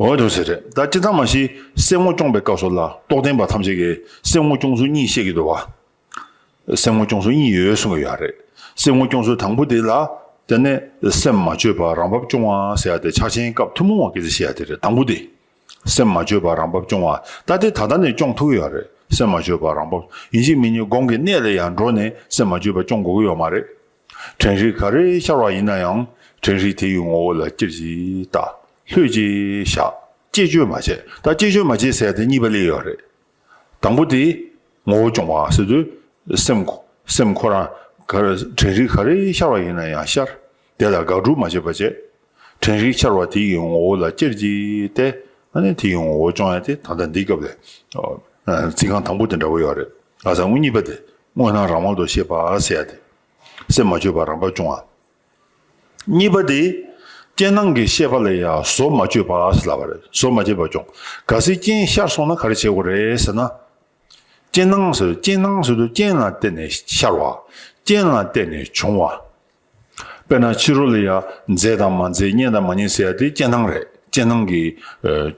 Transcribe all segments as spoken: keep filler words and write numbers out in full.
འོ་དེ་ཟེར་རེད། ད་སྤྱིར་བཏང་མ་གཞི་སེམས་ངོ་སྐྱོང་པའི་སྐབས་སུ་ལ་རྟོགས་ལྡན་པ་ཐམས་ཅད་ཀྱིས་སེམས་ངོ་སྐྱོང་ཚུལ་གཉིས་བཤད་ཀྱི་འདུག་བ། སེམས་ངོ་སྐྱོང་ཚུལ་གཉིས་ཡོད་གསུང་གི་ཡོད་རེད། སེམས་ངོ་སྐྱོང་ཚུལ་དང་པོ་དེ་ལ། དེ་ནས་སེམས་མ་བཅོས་པ་རང་བབ་སྐྱོང་བ་ཟེར་ཡ་དེ་ཕྱག་ཆེན་སྐབས་ཐུན་མོང་བ་སྐད་ཆ་བཤད་ཡ་དེ་རེད། དང་པོ་དེ། སེམས་མ་བཅོས་པ་རང་བབ་སྐྱོང་བ། ད་དེ་ད་ལྟ་ནས་སྐྱོང་ཐུབ་ཀྱི་ཡོད་རེད། སེམས་མ་བཅོས་པ་རང་བབ། ཡིན་གཅིག་མིན་གཉིས་སྒོམ་གྱི་གནས་ལ་ཡང་འགྲོ་ནས་སེམས་མ་བཅོས་པ་སྐྱོང་དགོས་ཀྱི་ཡོད་མ་རེད། དྲན་རིག་ག་རེ་ཤར་བ་ཡིན་ན་ཡང་དྲན་རིག་དེ་ཡི་ངོ་བོ་ལ་ཅིར་གྱིས་ལྟ། ལྷོད་ཀྱིས་བཞག། བཅས་བཅོས་མ་བྱེད། ད་བཅས་བཅོས་མ་བྱེད་ཟེར་ཡ་དེ་གཉིས་པ་སླེབས་ཡོད་རེད། དང་པོ་དེ་ངོ་བོ་སྐྱོང་བ་ཟེར་དུས། སེམས་སེམས་ཁོ་རང་ག་རེ་དྲན་རིག་ག་རེ་ཤར་བ་ཡིན་ན་ཡང་ཤར། དེ་ལ་དགག་སྒྲུབ་མ་བྱེད་པ་བྱེད། དྲན་རིག་ཤར་བ་དེ་ཡི་ངོ་བོ་ལ་ཅིར་གྱིས་བལྟས། ཨ་ནི་དེ་ཡི་ངོ་བོ་སྐྱོང་ཡ་དེ་ད་ལྟ་འདིའི་སྐབས་ལས། ཚིག་རྐང་དང་པོ་དེ་འདྲ་བོ་ཡོད་རེད། ང་ཚོ་དངོས་གཉིས་པ་དེ་དངོས་སྣང་རང་དབང་དུ་ཤེས་པ་ཟེར་ཡ་དེ། སེམས་མ་བཅོས་པ་རང་བབ་སྐྱོང་བ། གཉིས་པ་དེ། རྐྱེན་སྣང་གི་ཤེས་པ་ལ་ཡང་བཟོ་མ་བཅོས་པ་ཟེར་ལབ་པ་རེད། བཟོ་མ་བཅོས་པ་སྐྱོང་། གལ་སྲིད་རྐྱེན་ཤར་སོང་ན་ག་རེ་བྱེད་དགོས་རེད་ཟེར་ན། རྐྱེན་སྣང་ཟེར། རྐྱེན་སྣང་ཟེར་དུས་རྐྱེན་ལ་བརྟེན་ནས་ཤར་བ། རྐྱེན་ལ་བརྟེན་ནས་བྱུང་བ། དཔེར་ན་ཕྱི་རོལ་ལ་ཡང་མཛེས་དང་མ་མཛེས་སྙན་དང་མ་སྙན་ཟེར་ཡ་དེ་རྐྱེན་སྣང་རེད། རྐྱེན་སྣང་གི། ཨ།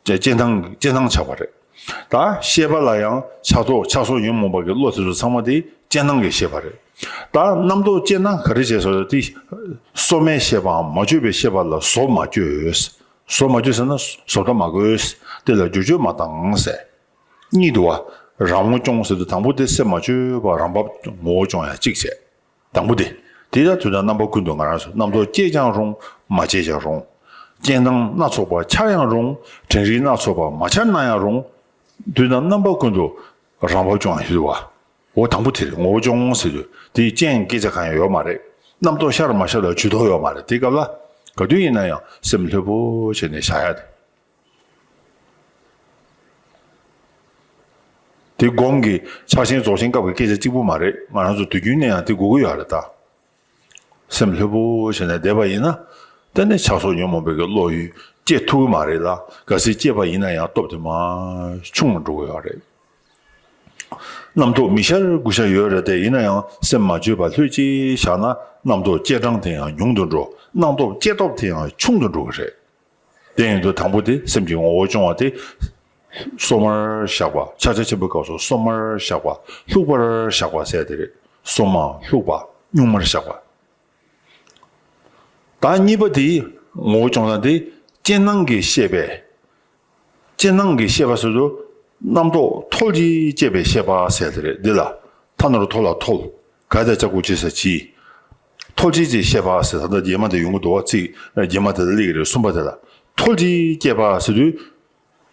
རྐྱེན་སྣང་རྐྱེན་སྣང་ཆགས་པ་རེད། ད་ཤེས་པ་ལ་ཡང་ཆགས་ཐོགས་ཆགས་སོགས་ཉོན་མོངས་པ་གི་བློ་དེ་ཚོ་ཚང་མ་དེ་རྐྱེན་སྣང་གི་ཤེས་པ་རེད། ད་རྣམ་རྟོག་སྐྱེས་ན་ག་རེ་བྱས་སོ་དེ། སོ་མའི་ཤེས་པའམ་མ་བཅོས་པའི་ཤེས་པ་ལ་བཟོ་མ་བཅོས། བཟོ་མ་བཅོས་ཟེར་ན་བཟོ་ལྟ་མ་དགོས། དེ་ལ་བསྒྱུར་བཅོས་མ་བཏང་ཟེར། གཉིས་འདུག་བ། རང་ངོ་སྐྱོང་ཟེར་དུས་དང་པོ་དེ་སེམས་མ་བཅོས་པ་རང་བབ་ངོ་བོ་སྐྱོང་ཡ་གཅིག་བྱས། དང་པོ་དེ། དེ་ལ་དུས་དང་རྣམ་པ་ཀུན་ཏུ་ང་རང་ཚོ་རྣམ་རྟོག་སྐྱེས་ཀྱང་རུང་། མ་སྐྱེས་ཀྱང་རུང་། རྐྱེན་སྣང་སྣ་ཚོགས་པ་འཆར་ཡང་རུང་། དྲན་རིག་སྣ་ཚོགས་པ་མ་འཆར་ན་ཡང་རུང་། དུས་དང་རྣམ་པ་ཀུན་ཏུ་རང་བབ་སྐྱོང་བ་ཞིག་འདུག་བ། འོ་དང་པོ་དེ་རེད། ངོ་བོ་སྐྱོང་ཟེར་དུས་དེའི་རྐྱེན་སྐད་ཆ་གང་ཡང་ཡོད་མ་རེད། རྣམ་རྟོག་ཤར་མ་ཤར་ལ་ཇུས་གཏོགས་ཡོད་མ་རེད། དེ་སྐབས་ལ་ག་དུས་ཡིན་ན་ཡང་སེམས་ལྷོད་པོ་བྱས་ནས་བཞག་ཡ་དེ། དེ་སྒོམ་གྱི་ཕྱག་ཆེན་རྫོགས་ཆེན་སྐབས་ཀྱི་སྐད་ཆ་གཅིག་པུ་མ་རེད། ང་རང་ཚོ་དུས་རྒྱུན་ནས་ཡང་དེ་དགོས་ཀྱི་ཡོད་རེད་ད། སེམས་ལྷོད་པོ་བྱས་ནས་བསྡད་པ་ཡིན་ན། དེ་ནི་ཆགས་སོགས་ཉོན་མོངས་པའི་གི་བློ་ཡུལ་སྐྱེ་ཐུབ་ཀྱི་མ་རེད་ལ། གལ་སྲིད་སྐྱེས་པ་ཡིན་ན་ཡང་སྟོབས་དེ་མར་ཆུང་རུ་འགྲོ་གི་ཡོད་རེད། རྣམ་རྟོག་མི་ཤར་དགུ་ཤར་ཡོད་རེད་དེ། ཡིན་ན་ཡང་སེམས་མ་བཅོས་པ་ལྷོད་ཀྱིས་བཞག་ན་རྣམ་རྟོག་སྐྱེ་གྲངས་དེ་ཡང་ཉུང་དུ་འགྲོ། རྣམ་རྟོག་སྐྱེ་སྟོབས་དེ་ཡང་ཆུང་དུ་འགྲོ་གི་རེད། དེ་ཡིན་དུས་དང་པོ་དེ་སེམས་ཀྱི་ངོ་བོ་སྐྱོང་བ་དེ། སོ་མར་བཞག་པ། ཕྱག་རྒྱ་ཆེན་པོའི་སྐབས་སུ་སོ་མར་བཞག་པ། ལྷུག་པར་བཞག་པ་ཟེར་དེ་རེད། སོ་མ་ལྷུག་པ་སྙུང་མར་བཞག་པ། ད་གཉིས་པ་དེ་ངོ་བོ་སྐྱོང་སྟངས་དེ་རྐྱེན་སྣང་གི་ཤེས་པས། རྐྱེན་སྣང་གི་ཤེས་པ་ཟེར་དུས་རྣམ་རྟོག་ཐོལ་གྱིས་སྐྱེས་པའི་ཤེས་པ་ཟེར་དེ་རེད། འདི་ལ་ཐ་ན་རོ་ཐོ་ལ་ཐོལ། ག་ད་ལྕགས་གུ་ཅི་ས་ཅི། ཐོལ་གྱིས་ཀྱི་ཤེས་པ་ཟེར། ད་ལྟ་རྗེས་མ་དེ་ཡོང་གི་འདུག་བ། ཚིག་རྗེས་མ་དེ་ལ་སླེབས་ཀྱི་རེད། གསུམ་པ་དེ་ལ་ཐོལ་གྱིས་སྐྱེས་པ་ཟེར་དུས།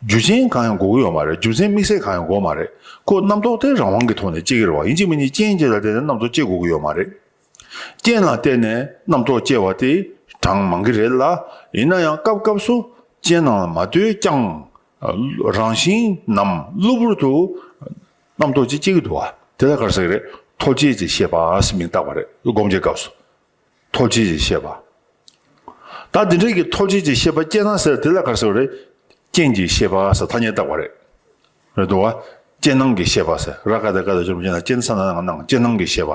རྒྱུ་རྐྱེན་གང་ཡང་དགོས་ཀྱི་ཡོད་མ་རེད། རྒྱུ་མཚན་དམིགས་བསལ་གང་ཡང་དགོས་མ་རེད། ཁོ་རྣམ་རྟོག་དེ་རང་དབང་གི་ཐོག་ནས་སྐྱེ་གི་རེད་བ། ཡིན་གཅིག་མིན་གཅིག་རྐྱེན་གཅིག་ལ་བརྟེན་ནས་རྣམ་རྟོག་སྐྱེ་དགོས་ཀྱི་ཡོད་མ་རེད། རྐྱེན་ལ་བརྟེན་ནས་རྣམ་རྟོག་སྐྱེ་བ་དེ་གྲངས་མང་གི་རེད་ལ། ཡིན་ན་ཡང་སྐབས་སྐབས་སུ་རྐྱེན་སྣང་ལ་མ་ལྟོས་ཀྱང་། རང་བཞིན་ནམ་གློ་བུར་དུ་རྣམ་རྟོག་ཅིག་སྐྱེ་གི་འདུག་བ། དེ་ལ་ག་རེ་ཟེར་གི་རེད། ཐོལ་གྱིས་ཀྱི་ཤེས་པ་ཟེར་མིང་བཏགས་པ་རེད། སྒོམ་བྱེད་སྐབས་སུ། ཐོལ་གྱིས་ཀྱི་ཤེས་པ། ད་འདི་འདྲའི་གི་ཐོལ་གྱིས་ཀྱི་ཤེས་པ་སྐྱེས་ན་ཟེར་དེ་ལ་ག་རེ་ཟེར་བ་རེད། རྐྱེན་གྱི་ཤེས་པ་ཟེར་ཐ་སྙད་བཏགས་པ་རེད། རེད་འདུག་བ། རྐྱེན་སྣང་གི་ཤེས་པ་ཟེར། ར་ཀ་ད་ཀ་ད་ཅོ་མ་ཅན་ན་རྐྱེན་ས་ན་ན་སྣང་། རྐྱེན་སྣང་གི་ཤེས་པ།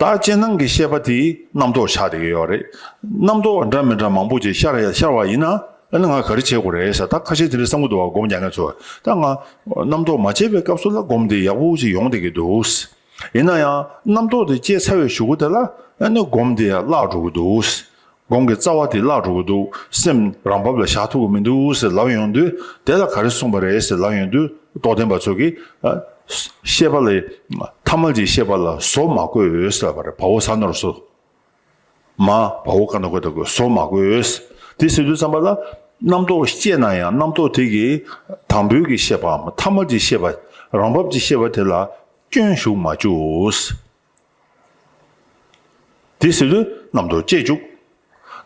ད་རྐྱེན་སྣང་གི་ཤེས་པ་དེ་རྣམ་རྟོག་ཆགས་བསྡད་ཀྱི་ཡོད་རེད། རྣམ་རྟོག་འདྲ་མི་འདྲ་མང་པོ་ཅིག་ཤར་ཡ་ཤར་བ་ཡིན་ན། ཨ་ནི་ང་ག་རེ་བྱེད་དགོས་རེད་ཟེར། ད་ཁ་ཤས་དེ་འདྲ་བསམ་གྱི་འདུག་བ། སྒོམ་རྒྱག་མཁན་ཚོ། ད་ང་རྣམ་རྟོག་མ་སྐྱེས་པའི་སྐབས་སུ་ལ་སྒོམ་དེ་ཡག་པོ་ཅིག་ཡོང་བསྡད་ཀྱི་འདུག་ཡིན་ན་ཡང་རྣམ་རྟོག་དེ་སྐྱེས་ཚར་བའི་གཞུག་གུ་དེ་ལ་ཨ་ནི་སྒོམ་དེ་ཡང་བརླག་འགྲོ་གི་འདུག་སྒོམ་གྱི་རྩ་བ་དེ་བརླག་འགྲོ་གི་འདུག་སེམས་རང་བབ་ལ་བཞག་ཐུབ་ཀྱི་མི་འདུག་ཟེར་ལབ་ཡོང་དུས། དེ་ལ་ག་རེ་གསུངས་པ་རེད་ཟེར་ལབ་ཡོང་དུས། རྟོགས་ལྡན་པ་ཚོ་གིས་ཨ། ཤེས་པ་ལ། ཐ་མལ་གྱི་ཤེས་པ་ལ་བཟོ་མ་དགོས་ཟེར་བ་རེད། བ་འོ་ས་ན་རོ་བཟོ། མ་བ་འོ་ཀ་ན་གོ་ད་གོ་བཟོ་མ་དགོས། དེ་ཟེར་དུས་ཙམ་པ་ལ་རྣམ་རྟོག་སྐྱེས་ན་ཡང་རྣམ་རྟོག་དེ་གིས་དང་པོའི་གི་ཤེས་པའམ་ཐ་མལ་གྱི་ཤེས་པ། རང་བབ་ཀྱི་ཤེས་པ་དེ་ལ་སྐྱོན་ཞུགས་མ་བཅུག་དེ་ཟེར་དུས་རྣམ་རྟོག་སྐྱེ་བཅུག་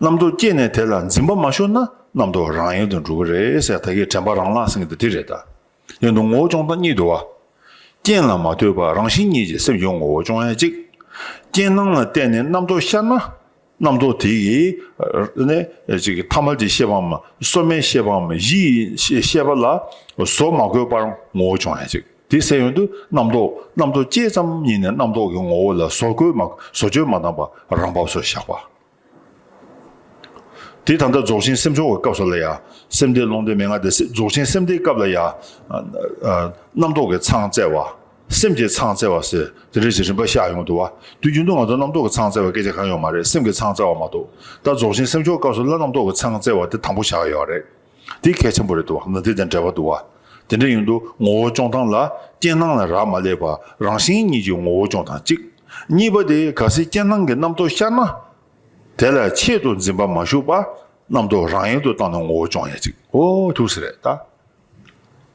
རྣམ་རྟོག་སྐྱེས་ནས་དེ་ལ་འཛིན་པ་མ་ཤོར་ན་རྣམ་རྟོག་རང་ཡལ་དུ་འགྲོ་གི་རེད་ཟེར། ད་གིན་དྲན་པ་རང་བརླག་ཟེར་མཁན་དེ་དེ་རེད་ད། ཡིན་དུས་ངོ་བོ་སྐྱོང་སྟངས་གཉིས་འདུག་བ། རྐྱེན་ལ་མ་ལྟོས་པར་རང་བཞིན་ཉིད་ཀྱིས་སེམས་ཀྱི་ངོ་བོ་སྐྱོང་ཡ་གཅིག་རྐྱེན་སྣང་ལ་བརྟེན་ནས་རྣམ་རྟོག་ཤར་ན། རྣམ་རྟོག་དེ་ཡིས་ནས་ཅིག་ཐ་མལ་གྱི་ཤེས་པའམ་སོ་མའི་ཤེས་པའམ་གཞི་ཡི་ཤེས་པ་ལ་བཟོ་མ་དགོས་པར་ངོ་བོ་སྐྱོང་ཡ་གཅིག་དེ་ཟེར་ཡོང་དུས་རྣམ་རྟོག་རྣམ་རྟོག་སྐྱེས་ཙམ་ཉིད་ནས་རྣམ་རྟོག་གི་ངོ་བོ་ལ་བཟོ་བཀོད་མ་བཟོ་བཅོས་མ་བཏང་པར་རང་བབས་སུ་བཞག་པ། དེ་ད་ལྟ་རྫོགས་ཆེན་སེམས་མཆོག་གི་སྐབས་སུ་ལ་ཡ། སེམས་སྡེ་ཀློང་སྡེ་མན་ངག་སྡེ་སེ་རྫོགས་ཆེན་སེམས་སྡེའི་སྐབས་ལ་ཡ། ཨ་ཨ་རྣམ་རྟོག་གི་མཚང་བཙལ་བ། སེམས་ཀྱི་མཚང་བཙལ་བ་ཟེར་དེ་འདྲ་ཞིག་རིམ་པ་བཞག་ཡོང་འདུག་བ། དུས་རྒྱུན་དུ་ང་ཚོ་རྣམ་རྟོག་གི་མཚང་བཙལ་བ་སྐད་ཆ་གང་ཡོད་མ་རེད། སེམས་ཀྱི་མཚང་བཙལ་བ་མ་གཏོགས། ད་རྫོགས་ཆེན་སེམས་མཆོག་སྐབས་སུ་ལ་རྣམ་རྟོག་གི་མཚང་བཙལ་བ་དེ་དང་པོ་བཞག་ཡོད་རེད། དེ་གལ་ཆེན་པོ་རེད་འདུག་བ། ནི་དེ་དང་འབྲེལ་བ་འདུག་བ། དེ་འདྲ་ཡིན་དུས་ངོ་བོ་སྐྱོང་སྟངས་ལ་རྐྱེན་སྣང་ལ་རག་མ་ལས་པ་རང་བཞིན་ཉིད་ཀྱི་ངོ་བོ་སྐྱོང་སྟངས་གཅིག་གཉིས་པ་དེ་གལ་སྲིད་རྐྱེན་སྣང་གི་རྣམ་རྟོག་ཤར་ན། དེ་ལ་ཆེད་དུ་འཛིན་པ་མ་ཞུགས་པ། རྣམ་རྟོག་རང་ཡལ་དུ་བཏང་ནས་ངོ་བོ་སྐྱོང་ཡ་གཅིག་འོ་ཐུག་ས་རེད་ད།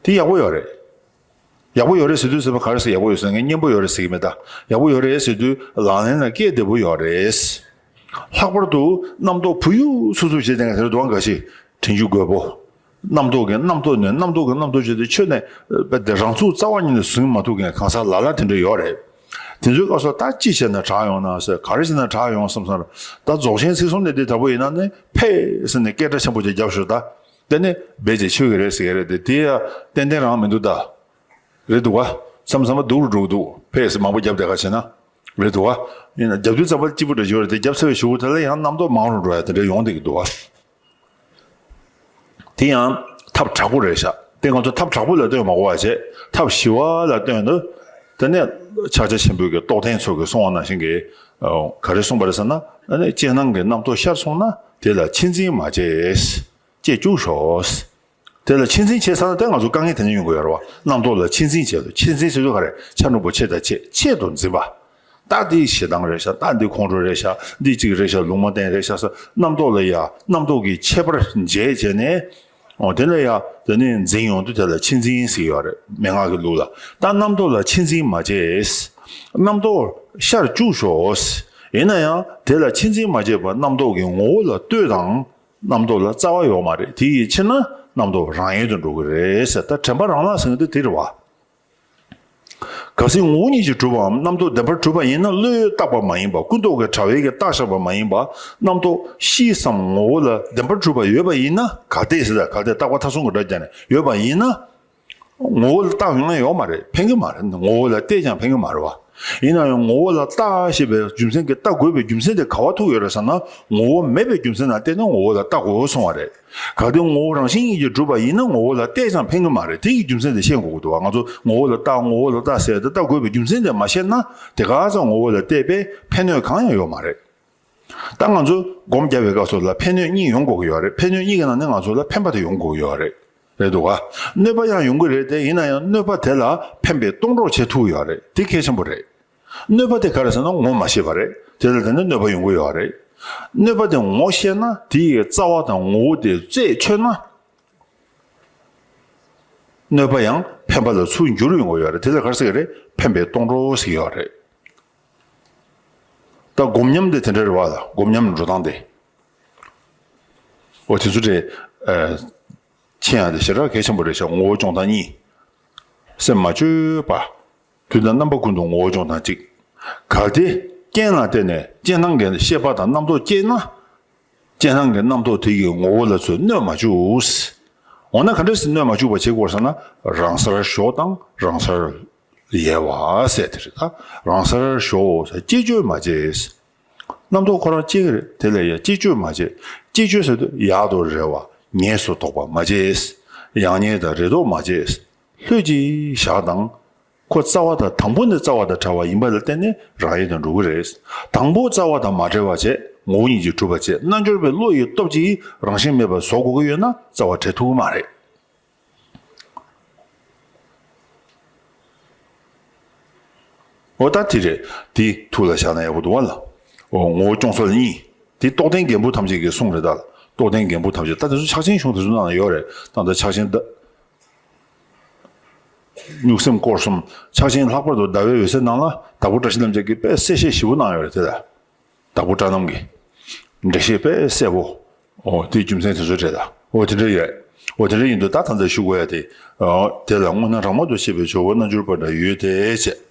དེ་ཡག་པོ་ཡོད་རེད། ཡག་པོ་ཡོད་རེད་ཟེར་དུས་ཟེར་བ་ག་རེ་ཟེར། ཡག་པོ་ཡོད་ཟེར་ངས་སྙན་པོ་ཡོད་རེད་ཟེར་གྱི་མེད་ད། ཡག་པོ་ཡོད་རེད་ཟེར་དུས་ལག་ལེན་ལ་བཀལ་བདེ་པོ་ཡོད་རེད། ལྷག་པར་དུ་རྣམ་རྟོག་བུ་ཡུག་སུབ་སུབ་བྱེད་བསྡད་མཁན་དེ་རེད་འདུག་ག་ཞིག་དྲན་རྒྱུ་དགོས་པོ། རྣམ་རྟོག་གི་རྣམ་རྟོག་ནས་རྣམ་རྟོག་གི་རྣམ་རྟོག་བྱེད་དུ་ཆོད་ནས་པ་དེ་རང་ཚུགས་རྩ་བ་ཉིད་ནས་བཟུང་མ་ཐུབ་མཁན་གང་ཟག་ལ་ལ་དེ་འདྲ་ཡོད་རེད། དེ་ཚོའི་སྐབས་སུ་ད་ཅི་བྱས་ན་དྲག་ཡོང་ན་ཟེར། ག་རེ་བྱས་ན་དྲག་ཡོང་བསམ་སོང་། ད་རྫོགས་ཆེན་ཚིག་གསུམ་ནས་དེ་དྲག་པོ་ཡིན་ན་ནི་ཕེ་ཟེར་ནས་སྐད་སྒྲ་ཆེན་པོ་ཅིག་བརྒྱབ་ཤོག་ད། དེ་ནི་རྦད་དེ་ཆོད་ཀྱི་རེད་ཟེར་གྱི་རེད་དེ། དེ་ཡང་ཏན་ཏན་རང་མི་འདུག་ད། རེད་འདུག་ག་བསམ་བསམ་པ་སྡུག་རུ་འགྲོ་གི་འདུག་ཕེ་ཟེར་མང་པོ་བརྒྱབ་བསྡད་ཁ་བྱས་ན། རེད་འདུག་ག་ཡིན་ན་རྒྱབ་དུས་ཙམ་པ་སྐྱིད་པོ་འདྲ་ཞིག་ཡོད་རེད་དེ། བརྒྱབ་ཚར་བའི་གཞུག་གུ་དེ་ལ་ཡང་རྣམ་རྟོག་མང་རུ་འགྲོ་ཡ་དེ་འདྲ་ཡོང་བསྡད་ཀྱི་འདུག་ག་དེ་ཡང་ཐབས་དྲག་པོ་རེད་ཤག་དེ་ང་ཚོ་ཐབས་དྲག་པོ་ལ་བསྟེན་མ་དགོས་པ་བྱས། ཐབས་ཞི་བ་ལ་བསྟེན་དུས། དེ་ནས་ཕྱག་རྒྱ་ཆེན་པོའི་གི་རྟོགས་ལྡན་ཚོ་གིས་གསུངས་པ་ནང་བཞིན་གྱི། ཨ་ག་རེ་གསུངས་པ་རེད་ཟེར་ན། ཨ་ནི་རྐྱེན་སྣང་གི་རྣམ་རྟོག་ཤར་སོང་ན་དེ་ལ་ཆེད་འཛིན་མ་བྱེད། བྱེད་བཅུག་ཤོག་དེ་ལ་ཆེད་འཛིན་བྱེད་ས་ན་དེ་ང་ཚོ་དཀའ་ངལ་དེ་འདྲ་ཡོང་གི་ཡོད་རེད་བ། རྣམ་རྟོག་ལ་ཆེད་འཛིན་བྱེད་དུ། ཆེད་འཛིན་ཟེར་དུས་ག་རེ། ཆ་འགྲོ་པོ་ཆེ་དང་ཆེད། ཆེད་དུ་འཛིན་པ། ད་འདི་ཞེ་སྡང་རེད་ཤག་ད་འདི་ཁོང་ཁྲོ་རེད་ཤག་འདི་གཅིག་རེད་ཤག་ལུང་མ་བསྟན་རེད་ཤག་ཟེར་རྣམ་རྟོག་ལ་ཡ་རྣམ་རྟོག་གི་ཁྱད་པར་འབྱེད་བྱས་ནས། འོ་དེ་ལ་ཡ་དེ་ནས་འཛིན་ཡོང་དུས་དེ་ལ་ཆེད་འཛིན་ཟེར་གྱི་ཡོད་རེད་མན་ངག་གི་ལུགས་ལ། ད་རྣམ་རྟོག་ལ་ཆེད་འཛིན་མ་བྱེད། རྣམ་རྟོག་ཤར་བཅུག་ཤོག་ཡིན་ན་ཡང་དེ་ལ་ཆེད་འཛིན་མ་བྱེད་པར་རྣམ་རྟོག་གི་ངོ་བོ་ལ་ལྟོས་དང་། རྣམ་རྟོག་ལ་རྩ་བ་ཡོད་མ་རེད། དེ་ཡི་ཕྱིར་ན་རྣམ་རྟོག་རང་ཡལ་དུ་འགྲོ་གི་རེད་ཟེར། ད་དྲན་པ་རང་ལ་ཟེར་མཁན་དེ་དེ་རེད་བ། གལ་སྲིད་ངོ་བོ་ཉིད་ཀྱིས་གྲུབ་པའམ་རྣམ་རྟོག་བདེན་པར་གྲུབ་པ་ཡིན་ན། བློས་བཏགས་པ་མ་ཡིན་པ། ཀུན་རྟོག་གི་དྲ་བས་ཀྱིས་བཏགས་བཞག་པ་མ་ཡིན་པ། རྣམ་རྟོག་ཤེས་སམ་ངོ་བོ་ལ་བདེན་པར་གྲུབ་པ་ཡོད་པ་ཡིན་ན། གལ་ཏེ་ཟེར་ད། གལ་ཏེ་བཏགས་པ་མཐའ་གསུམ་གྱི་སྒྲ་བརྒྱབ་ནས་ཡོད་པ་ཡིན་ན། ངོ་བོ་ལ་བཏགས་ཡོང་ཡ་ཡོད་མ་རེད། ཕན་གྱི་མ་རེད། ངོ་བོ་ལ་བལྟས་ཀྱང་ཕན་གྱི་མ་རེད་བ། ཡིན་ན་ཡང་ངོ་བོ་ལ་བལྟ་ཞེས་པའི་རྒྱུ་མཚན་གྱིས། བལྟ་དགོས་པའི་རྒྱུ་མཚན་དེ་ག་བ་ཐུག་ཡོད་རེད་ཟེར་ན། ངོ་བོ་མེད་པའི་རྒྱུ་མཚན་ལ་བརྟེན་ནས་ངོ་བོ་ལ་བལྟ་དགོས་གསུངས་པ་རེད། གལ་ཏེ་ངོ་བོ་རང་བཞིན་ཉིད་ཀྱིས་གྲུབ་པ་ཡིན་ན། ངོ་བོ་ལ་བལྟས་ཀྱང་ཕན་གྱི་མ་རེད། དེ་ཡི་རྒྱུ་མཚན་དེ་ཤེས་དགོས་ཀྱི་འདུག་བ། ང་ཚོ་ངོ་བོ་ལ་བལྟ། ངོ་བོ་ལ་བལྟ་ཟེར་ཏེ་བལྟ་དགོས་པའི་རྒྱུ་མཚན་དེ་མ་ཤེས་ན། དེ་ག་ཚོད་ངོ་བོ་ལ་བལྟས་པས་ཕན་གནོད་གང་ཡང་ཡོད་མ་རེད། ད་ང་ཚོས་སྒོམ་རྒྱབ་པའི་སྐབས་སུ་ལ་ཕན་གནོད་གཉིས་ཡོང་དགོས་ཀྱི་ཡོད་རེད། ཕན་གནོད་གཉིས་ཀྱི་ནང་ནས་ང་ཚོ་ལ་ཕན་པ་དེ་ཡོང་དགོས་ཀྱི་ཡོད་རེད། རེད་འདུག་ག་གནོད་པ་ཡང་ཡོང་གི་རེད་དེ། ཡིན་ན་ཡང་གནོད་པ་དེ་ལ་ཕན་པའི་སྡོང་གྲོགས་བྱེད་ཐུབ་ཡོད་རེད། དེ་གལ་ཆེན་པོ་རེད། གནོད་པ་དེ་ག་རེ་ཟེར་ན་ངོ་མ་ཤེས་པ་རེད། དེ་ལ་བརྟེན་ནས་གནོད་པ་ཡོང་གི་ཡོད་རེད། གནོད་པ་དེ་ངོ་ཤེས་ན་དེ་ཡི་རྩ་བ་དང་ངོ་བོ་དེ་རྩད་ཆོད་ན། གནོད་པ་ཡང་ཕན་པ་ལ་ཚུར་འགྱུར་ཡོང་གི་ཡོད་རེད། དེ་ལ་ག་རེ་ཟེར་གི་རེད། ཕན་པའི་སྡོང་གྲོགས་ཟེར་གྱི་ཡོད་རེད། ད་སྒོམ་ཉམས་དེ་དེ་འདྲ་རེད་བ་ལ། སྒོམ་ཉམས་འགྲོ་སྟངས་དེ། འོ་དེ་ཚོ་དེ། ཨ། མཁྱེན་ཡ་དེ་ཞེ་དྲག་གལ་ཆེན་པོ་རེད་ཤག་ངོ་བོ་སྐྱོང་སྟངས་གཉིས། སེམས་མ་བཅོས་པ། དུས་དང་རྣམ་པ་ཀུན་ཏུ་ངོ་བོ་སྐྱོང་སྟངས་གཅིག་གལ་ཏེ་རྐྱེན་ལ་བརྟེན་ནས་རྐྱེན་སྣང་གི་ཤེས་པ་དང་རྣམ་རྟོག་སྐྱེས་ན། རྐྱེན་སྣང་གི་རྣམ་རྟོག་དེ་ཡི་ངོ་བོ་ལ་ཚུར་གནོད་མ་བཅུག་འོ་ན་ག་འདྲ་སེ་གནོད་མ་བཅུག་པ་བྱེད་དགོས་ཟེར་ན། རང་སར་ཞོག་དང་རང་སར་ཡལ་བ་ཟེར་དེ་རེད་ད། རང་སར་ཞོག་ཟེར། ཅིག་བཅོས་མ་བྱེད། རྣམ་རྟོག་ཁོ་རང་སྐྱེ་གི་རེད། དེ་ལ་ཡ་ཅིག་བཅོས་མ་བྱེད། ཅིག་བཅོས་ཟེར་དུས་ཡག་ཏུ་རེ་བ། ངེས་སུ་དོགས་པ་མ་བྱེད། ཡག་ཉེས་དང་རེ་དོགས་མ་བྱེད། ལྷོད་ཅིག་བཞག་དང་། ཁོ་རྩ་བ་དང་། དང་པོ་ནི་རྩ་བ་དང་བྲལ་བ་ཡིན་པ་ལ་བརྟེན་ནས་རང་ཡལ་དུ་འགྲོ་གི་རེད། དང་པོ་རྩ་བ་དང་མ་བྲལ་བ་བྱས། ངོ་བོ་ཉིད་ཀྱིས་གྲུབ་པ་བྱས། རྣལ་འབྱོར་པའི་བློ་ཡི་སྟོབས་ཀྱིས་རང་བཞིན་མེད་པར་བཟོ་དགོས་ཀྱི་ཡོད་ན། རྩ་བ་བྲལ་ཐུབ་ཀྱི་མ་རེད། འོ་ད་དེ་རེད། དེ་ཐུགས་ལ་བཞག་ན་ཡག་པོ་འདུག་བ་ལ། འོ་ངོ་བོ་སྐྱོང་ས་གཉིས། དེ་རྟོགས་ལྡན་རྒན་པོ་ཐམས་ཅད་ཀྱི་གསུང་རེད་ད། རྟོགས་ལྡན་རྒན་པོ་ཐམས་ཅད། ད་དེ་ཚོ་ཕྱག་ཆེན་གཞུང་དེ་ཚོ་ནང་ལ་ཡོད་རེད། ད་ལྟ་ཕྱག་ཆེན་ད། གཉུག་སེམས་སྐོར་གསུམ། ཕྱག་ཆེན་ལྷག་པར་དུ་ཟླ་བའི་འོད་ཟེར་ནང་ལ་དྭགས་པོ་བཀྲ་ཤིས་ལྷ་མིས་ཀྱིས་དཔེ་གསལ་བཤད་ཞིབ་པོ་གནང་ཡོད་རེད་དེ་ལ། དྭགས་པོ་བཀྲ་རྣམ་གྱིས། འགྲེལ་བཤད་དཔེ་གསལ་པོ། འོ་དེའི་རྒྱུ་མཚན་དེ་ཚོ་རེད་ལ། འོ་དེ་འདྲ་ཡོད། འོ་དེ་འདྲ་ཡིན་དུས་ད་ད་ལྟ་ཞུ་དགོས་ཡ་དེ། འོ་དེ་ལ་དངོས་སྣང་རང་མལ་དུ་བྱེད་པའི་ཇོ་བོ་རྣལ་འབྱོར་པ་འདྲ་ཡོད་དེ་བྱས།